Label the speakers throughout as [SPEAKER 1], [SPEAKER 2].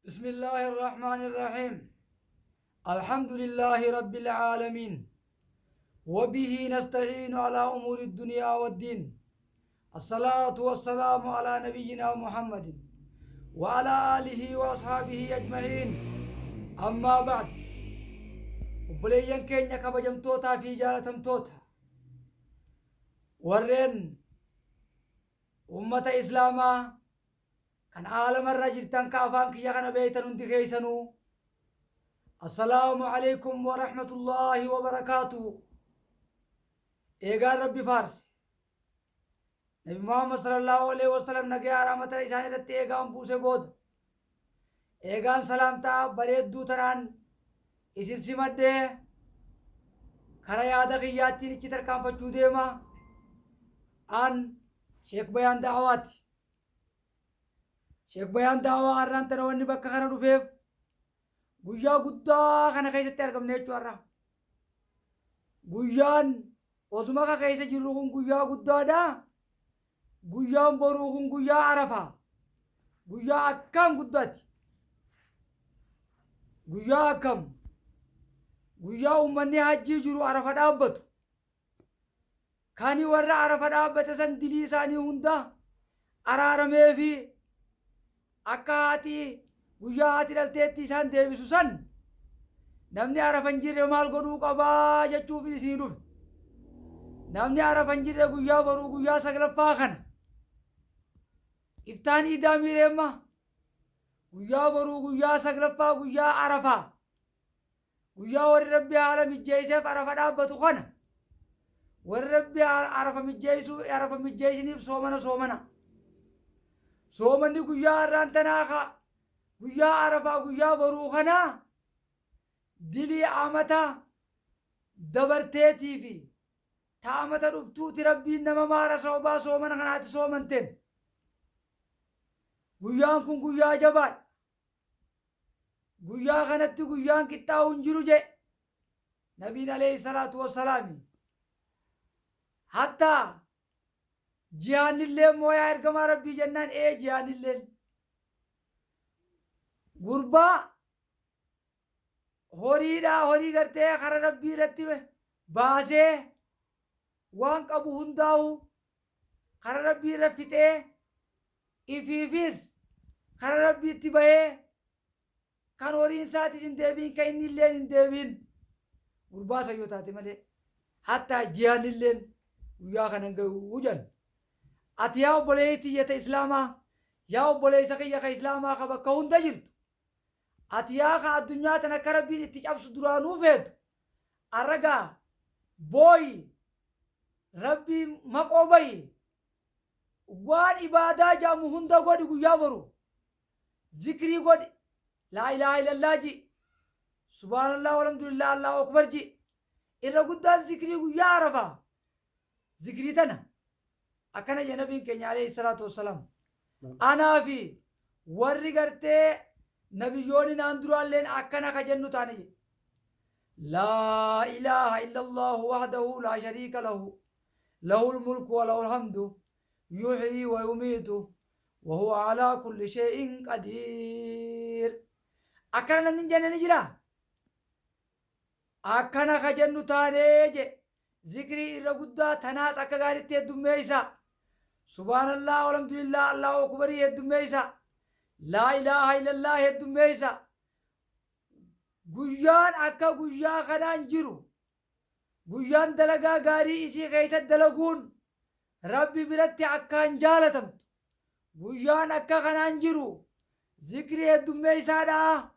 [SPEAKER 1] بسم الله الرحمن الرحيم الحمد لله رب العالمين وبه نستعين على أمور الدنيا والدين الصلاة والسلام على نبينا محمد وعلى آله وأصحابه أجمعين أما بعد obboleeyyan keenya kabajamtootaa fi jaalatamtoota warreen ummata islaamaa kan aalamarra jirtan ka afaan kiyya kana beeytan hundi keeysanuu assalaamu alaikum warahmatullaahi wabarakaatuhu. Eegaan rabbi faarse nabi Muhammad sallallahu alaihi wasallam nagayaa rahmata isaan irratti eegaan buuse booda eegaan salaamtaa bareedduu tanaan isin simadhee kara yaada kiyyaattiin ichi tarkaanfachuu deema. An Sheek Bayaan Da'awaati. Sheek Bayaan Da'awaa har'aan tana wanni bakka kana dhufeef guyyaa guddaa kana keessatti argamne jechuu har'a. Guyyaan osuma ka keessa jirru kun guyyaa guddaadha. Guyyaan boruu kun guyyaa Arafaa. Guyyaa akkaan guddaati. Guyyaa akkam? Guyyaa uummanni hajjii jiru Arafa dhaabbatu. Kani warra Arafa dhaabbate san dilii isaanii hunda araaramee fi akka haati guyyaa haati dhalteetti isaan deebisu san namni Arafa hin jirre maal godhuu qabaa jechuuf isinii dhufe. Namni Arafa hin jirre guyyaa boruu guyyaa 9ffaa kana iftaan iidaa miireemma guyyaa boruu guyyaa 9ffaa guyyaa Arafaa guyyaa warri rabbi haala mijjeesseef Arafa dhaabbatu kana warri rabbi Arafa mijjeessuu Arafa mijjeessiniif soomana soomana soomanni guyyaa har'aan tanaa ka guyyaa Arafaa guyyaa boruu kanaa dilii amata dabarteetii fi ta amata dhuftuuti rabbiin nama maara sababaa soomana kanaati soomanteen. Guyyaan kun guyyaa jabaadha. Guyyaa kanatti guyyaan qixxaa'u hin jiru jedhe nabiin alayhi salaatu wassalaami. Hattaa jihaannillee immoo yaa ergamaa rabbii jennaan ee jihaannilleen gurbaa horiidhaa horii gartee kara rabbii irratti baasee waan qabu hundaa'u kara rabbii irra fixee ifiifis kara rabbiitti bahee kan horiin isaatis hin deebiin kan inni illeen hin deebiin gurbaa san yoo taate malee hattaa jihaannilleen guyyaa kana hin gahu jedhan. Ati yaa obboleettii tiyya ta islaamaa yaa obboleessa kiyya ka islaamaa ka bakka hunda jirtu ati yaa ka addunyaa tan akka rabbiin itti cabsu duraanuu feetu arragaa booyi rabbii maqoo bayi waan ibaadaa jedhamu hunda godhi guyyaa boru zikrii godhi laa ilaaha illallah ji subhaanallah walhamdulillah allahu akbar ji irra guddaan zikrii guyyaa Arafaa zikrii tana akkana jedhe nabiin keenya alayhi salaatu wassalaam anaa fi warri gartee nabiyyoonni naan duraalleen akkana ka jennu taane jedhe laa ilaaha illallahu wahdahu laa shariika lahu lahul mulku wa lahul hamdu yuhyi wa yumiitu wa huwa alaa kulli shay'in qadiir. Akkana namni hin jenne ni jira? Akkana ka jennu taanee je zikrii irra guddaa tanaas akka gaariitti heddummeeysa. Subhaanallah walhamdulillah allahu akbarii heddummeeysa. Laa ilaaha illallah heddummeeysa. Guyyaan akka guyyaa kanaan jiru guyyaan dalagaa gaarii isii keessatti dalaguun rabbi biratti akkaan jaalatamtu guyyaan akka kanaan jiru zikrii heddummeeysaadha.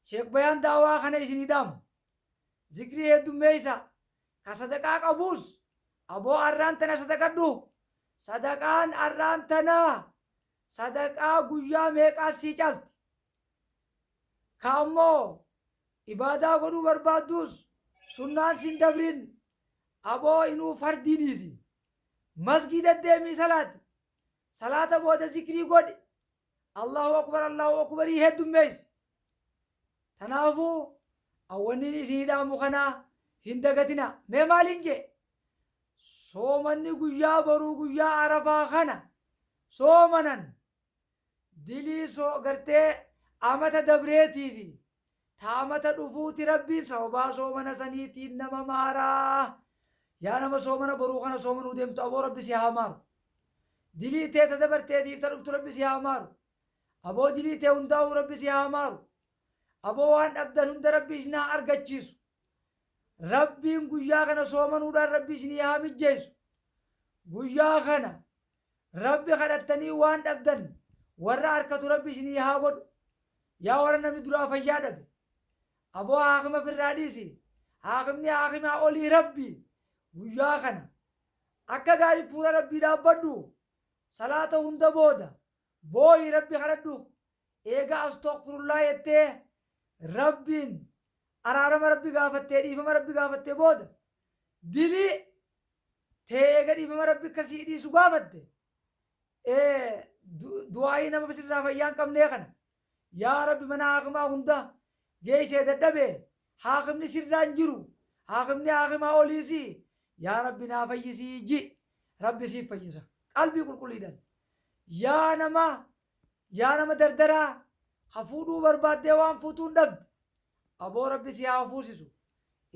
[SPEAKER 1] Sheek Bayaan Daawaa kana isinii dhaamu. Zikrii heddummeeysa ka sadaqaa qabuus aboo arraan tana sadaqadhu. Sadaqaan arraan tana sadaqaa guyyaa meeqaas sii caalti. Ka ammoo ibaadaa godhuu barbaadduus sunnaan sin dabrin aboo inuu fardii dhiisi. Masgiida deemii salaati. Salaata booda zikrii godhi. Allahu akbar Allahu akbarii heddummeessi. Tanaafuu awwanniin isinii dhaamu kanaa hin dagatina. Mee maaliin jee? Soomanni guyyaa boruu guyyaa Arafaa kana soomanan dilii soo gartee Amata dabreetii fi ta amata dhufuuti Rabbiin sababaa soomana saniitiin nama maaraa. Yaa nama soomana boruu kana soomanuu deemtu aboo Rabbi si haa maaru. Dilii tee ta dabarteetiif ta dhuftu Rabbi si haa maaru. Aboo dilii tee hundaa'uu Rabbi si haa maaru. Aboo waan dhabdan hunda Rabbi isin haa argachiisu. Rabbiin guyyaa kana soomanuudhaan Rabbi isinii haa mijjeessu. Guyyaa kana Rabbi kadhattanii waan dhabdan warra arkatu Rabbi isinii haa godhu. Yaa warra namni duraa fayyaa dhabe. Aboo haakima firraa dhiisi. Haakimni haakimaa olii Rabbi. Guyyaa kana akka gaarii fuula Rabbii dhaabbadhu. Salaata hunda booda booyi Rabbi kadhadhu. Eega astoghfirullah jettee Rabbiin araarama Rabbi gaafattee dhiifama Rabbi gaafattee booda dilii tee eega dhiifama Rabbi akka sii dhiisu gaafatte du'aayii nama sirraa fayyaa hin qabnee kana yaa Rabbi mana haakimaa hunda geessee dadhabe haakimni sirraa hin jiru haakimni haakimaa oliisii yaa Rabbi naa fayyisii ji Rabbi siif fayyisa qalbii qulqulliidhaan yaa nama Yaa nama dardaraa ka fuudhuu barbaaddee waan fuutuun dhabde aboo Rabbi si haa fuusisu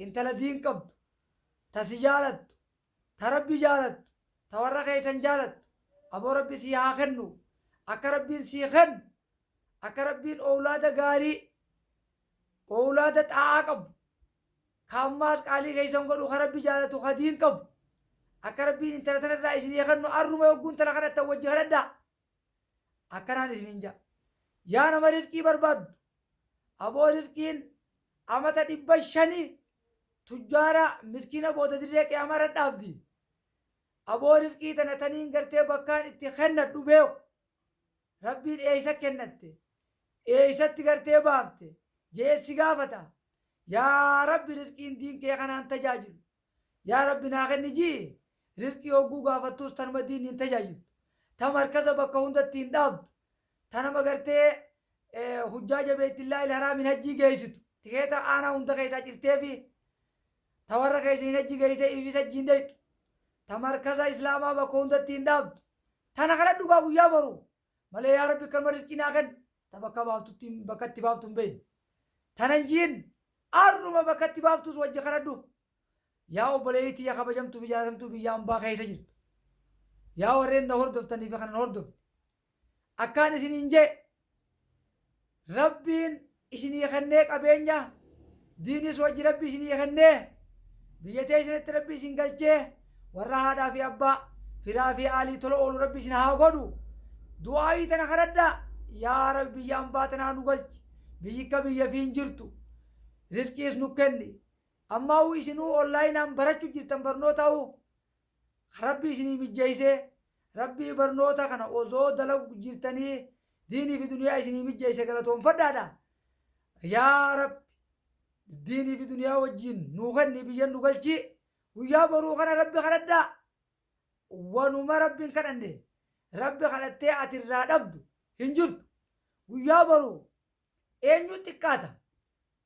[SPEAKER 1] intala diin qabdu ta si jaalattu ta Rabbi jaalattu ta warra keessan jaalattu aboo Rabbi sii haa kennu akka Rabbiin sii kennu akka Rabbiin oowlaada gaarii oowlaada xaa'aa qabu ka ammaas qaalii keessan godhu ka Rabbi jaalatu ka diin qabu akka Rabbiin intala tanarraa isinii kennu arruma yogguu intala kadhattan wajji kadhadhaa. Akkanaan isiniin ja'a. Yaa nama rizqii barbaaddu. Aboo rizqiin amata 500 tujjaara miskiina booda dirree qiyaamaa irra dhaabdi. Aboo rizqii tana taniin gartee bakkaan itti kennadhu beeku. Rabbiin eeysa kennatte? Eeysatti gartee baafte? Je'ee si gaafata. Yaa Rabbi rizqiin diin kee kanaan tajaajilu. Yaa Rabbi naa kenni ji'i rizqii hogguu gaafattuus tanuma diinni hin tajaajiltu. Ta markaza bakka hundatti hin dhaabdu. Ta nama gartee hujjaaja beeytillaahil haraamiin hajjii geeysitu. Tikeeta aanaa hunda keessaa cirteefi ta warra keessaniin hajjii geeysitee ififis hajjii hin dheyxu. Ta markaza islaamaa bakka hundatti hin dhaabdu. Tana kadhadhu gaa guyyaa boru. Malee yaa Rabbi akkanuma rizqii naa kenni. Ta bakka baaftutti bakka itti baaftu hin beeyne. Tana hin ji'in arruma bakka itti baaftus wajji kadhadhu. Yaa obboleeyyii tiyya kabajamtuu fi jaalatamtuu biyya ambaa keessa jirtu. Yaa warreen na hordoftanii fi kan hin hordofne. Akkaan isiniin jee Rabbiin isinii kennee qabeenya diinis wajji Rabbi isinii kennee biyya teessanitti Rabbi isin galchee warra haadhaa fi abbaa firaa fi aalii tola oolu Rabbi isin haa godhu. Du'aayii tana kadhadhaa yaa Rabbi biyya ambaa tanaa nu galchi biyyikka biyya fi hin jirtu rizqiis nu kenni Ammaahuu isinuu onlaayinaan barachu jirtan barnootaahuu Rabbii isinii mijjeessee Rabbii barnoota kana osoo dalagu jirtanii diinii fi duniyaa isinii mijjeesse galatoonfadhaadha. Yaa Rabbi diinii fi duniyaa wajjiin nuu kenni biyyan nu galchii guyyaa boruu kana Rabbi kadhadhaa. Wanuma Rabbi hin kadhanne Rabbi kadhattee ati irraa dhabdu hin jirtu. Guyyaa boruu eenyu xiqqaata?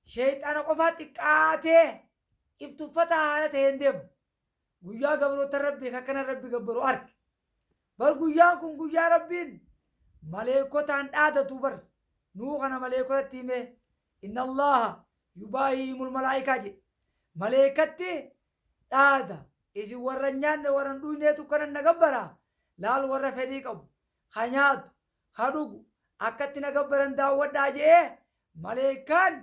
[SPEAKER 1] Sheeyxaana qofaa xiqqaatee if tuffataa haala taheen deema. Guyyaa gabroottan Rabbii ka akkana Rabbi gabbaru arke. Bar guyyaan kun guyyaa Rabbiin maleeykotaan dhaadatu bar. Nuu kana maleeykotatti himee inna Allaaha yubaahihimul malaa'ikaa jedhe. Maleeykatti dhaada. Isin warra hin nyaanne warra hin dhuyneetu akkana na gabbara. Laal warra fedhii qabu, ka nyaatu, ka dhugu akkatti na gabbaran daawwadhaa je'ee maleeykaan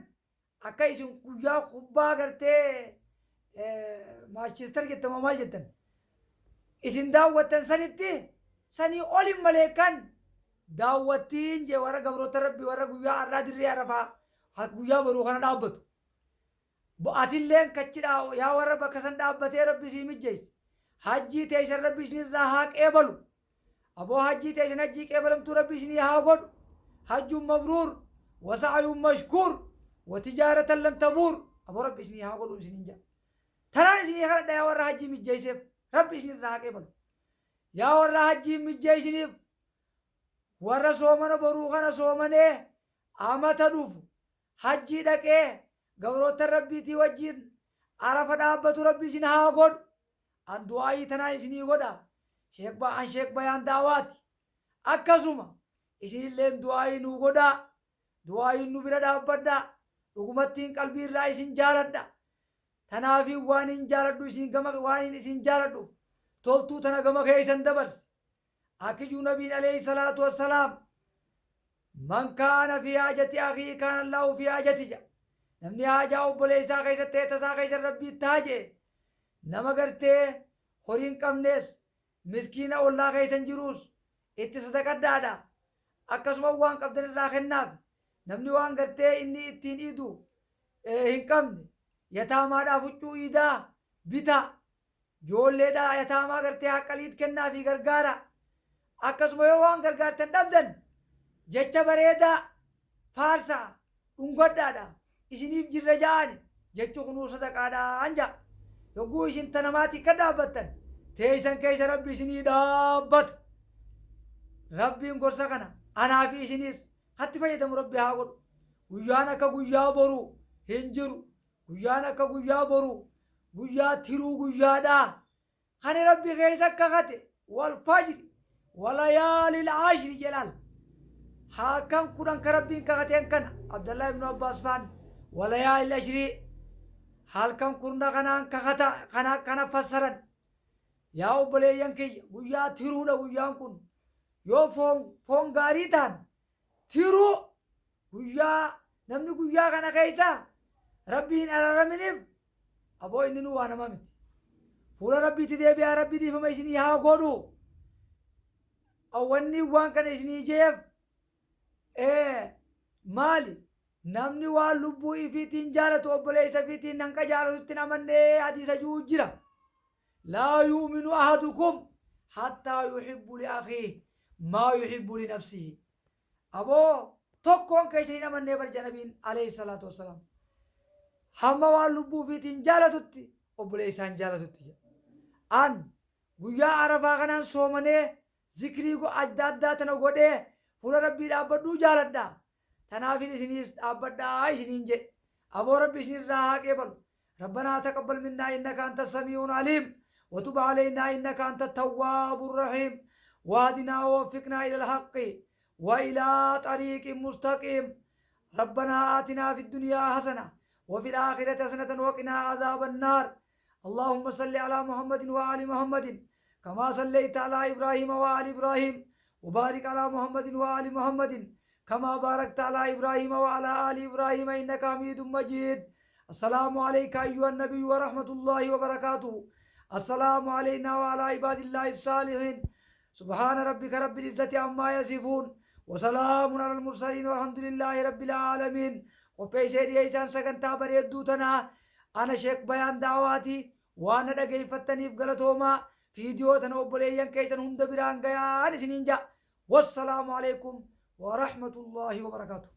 [SPEAKER 1] akka isin guyyaa kubbaa gartee Maanchister jettan moo maal jettan isin daawwattan sanitti sanii olin maleeykaan daawwattiin jee warra gabroota rabbi warra guyyaa har'aa dirree arafaa guyyaa boruu kana dhaabbatu. Atilleen kachi yaa warra bakka san dhaabbatee rabbi sii mijjeesse. Hajjii teessan rabbi isin irraa haa qeebalu. Aboo hajjii teessan hajjii qeebalamtuu rabbi isinii haa godhu. Hajjuun mabruur, wasa'ayuun mashkuur, watijaaratan lan tabuur. Aboo rabbi isinii haa godhu isiniin jedha. Tanaan isinii kadhadha yaa warra hajjii mijjeesseef rabbi isin irraa haa qeebalu. Yaa warra hajjii mijjeessiniif warra soomana boruu kana soomanee amata dhufu Hajjii dhaqee gabroottan Rabbiitii wajjiin Arafa dhaabbatu Rabbi isin haa godhu. An du'aa'ii tanaan isinii godha. Sheek ba an Sheek Bayaan Da'waati. Akkasuma isinilleen du'aa'ii nuu godhaa. Du'aa'iin nu bira dhaabbadhaa. Dhugumattiin qalbii irraa isin jaaladha. Tanaafiin waaniin jaaladhu isin gama waaniin isin jaaladhuuf toltuu tana gama keessan dabarse. Akijuu nabiin alayhi salaatu wassalaam man kaana fi haajati akii kaana Allahu fi haajati jedha. Namni haajaa obboleessaa keessatti ta'e tasaa keessa rabbii ta'a jee. Nama gartee horii hin qabnees miskiina ollaa keessan jiruus itti sadaqadhaadha. Akkasuma waan qabdan irraa kennaaf. Namni waan gartee inni ittiin iidu hin qabne yataamaadhaaf huccuu iidaa bitaa. Joolleedhaa yataamaa gartee haqqaliit kennaa fi gargaara. Akkasuma yoo waan gargaartan dhabdan jecha bareedaa faarsaa dhungadhaadha. Isiniif jirra ja'ani jechu kunuu sadaqaadhaan ja'a. Yogguu isin ta namaatii akka dhaabbattan teessan keessa rabbi isinii dhaabbata. Rabbiin gorsa kana anaa fi isinis hatti fayyadamu rabbi haa godhu. Guyyaan akka guyyaa boruu hin jiru. Guyyaan akka guyyaa boruu guyyaa tiruu guyyaadhaa. Kan rabbi keessa kakate wal fajri walayaalil ashri jedhaal. Halkan 10 ka rabbiin kakateen kana Abdallah ibnu Abbaas faan walayaalil ashrii halkan kurna kanaan kakata kana kana fassaran. Yaa obboleeyyan kiyya guyyaa tiruudha guyyaan kun. Yoo foon foon gaarii ta'an tiruu guyyaa namni guyyaa kana keessa rabbi hin araraminiif aboo inni nu waa nama miti. Fuula rabbiitti deebi'aa rabbi dhiifama isinii haa godhu. Wanni waan kana isinii jeef maali? Namni waan lubbuu ifiitiin jaalatu obboleessa ifiitiin hanqa jaalatutti hin amannee hadiisa jiru jira. Laa yu'minu ahadukum hattaa yuhibbu li akhiihi maa yuhibbu li nafsihi. Aboo tokkoon keessan hin amannee bar jedha nabiin alayhi salaatu wassalaam. Hamma waan lubbuu ofiitiin jaalatutti obboleessaan jaalatutti jedha. An guyyaa arafaa kanaan soomanee zikrii adda addaa tana godhee fuula rabbii dhaabbadhuu jaaladha. Tanaafin isiniis dhaabbadhaa isiniin jedhe. Aboo rabbi isinirraa haa qeebalu. ربنا تقبل منا إنك أنت السميع العليم وتب علينا إنك أنت التواب الرحيم واهدنا ووفقنا إلى الحق وإلى طريق مستقيم ربنا آتنا في الدنيا حسنة وفي الآخرة حسنة وقنا عذاب النار اللهم صل على محمد وآل محمد كما صليت على إبراهيم وآل إبراهيم وبارك على محمد وآل محمد كما باركت على إبراهيم وعلى آل إبراهيم إنك حميد مجيد السلام عليك أيها النبي ورحمة الله وبركاته السلام علينا وعلى عباد الله الصالحين سبحان ربك رب العزة عما يصفون وسلام على المرسلين والحمد لله رب العالمين qopheessee dhiyeessaan sagantaa bareedduu tanaa ana sheek bayaan daawaati waan na dhageeffattaniif galatoomaa fiidiyoo tana obboleeyyan keessan hunda biraan gayaan isiniin ja'a wassalaamu alaikum warahmatullaahi wabarakaatuh.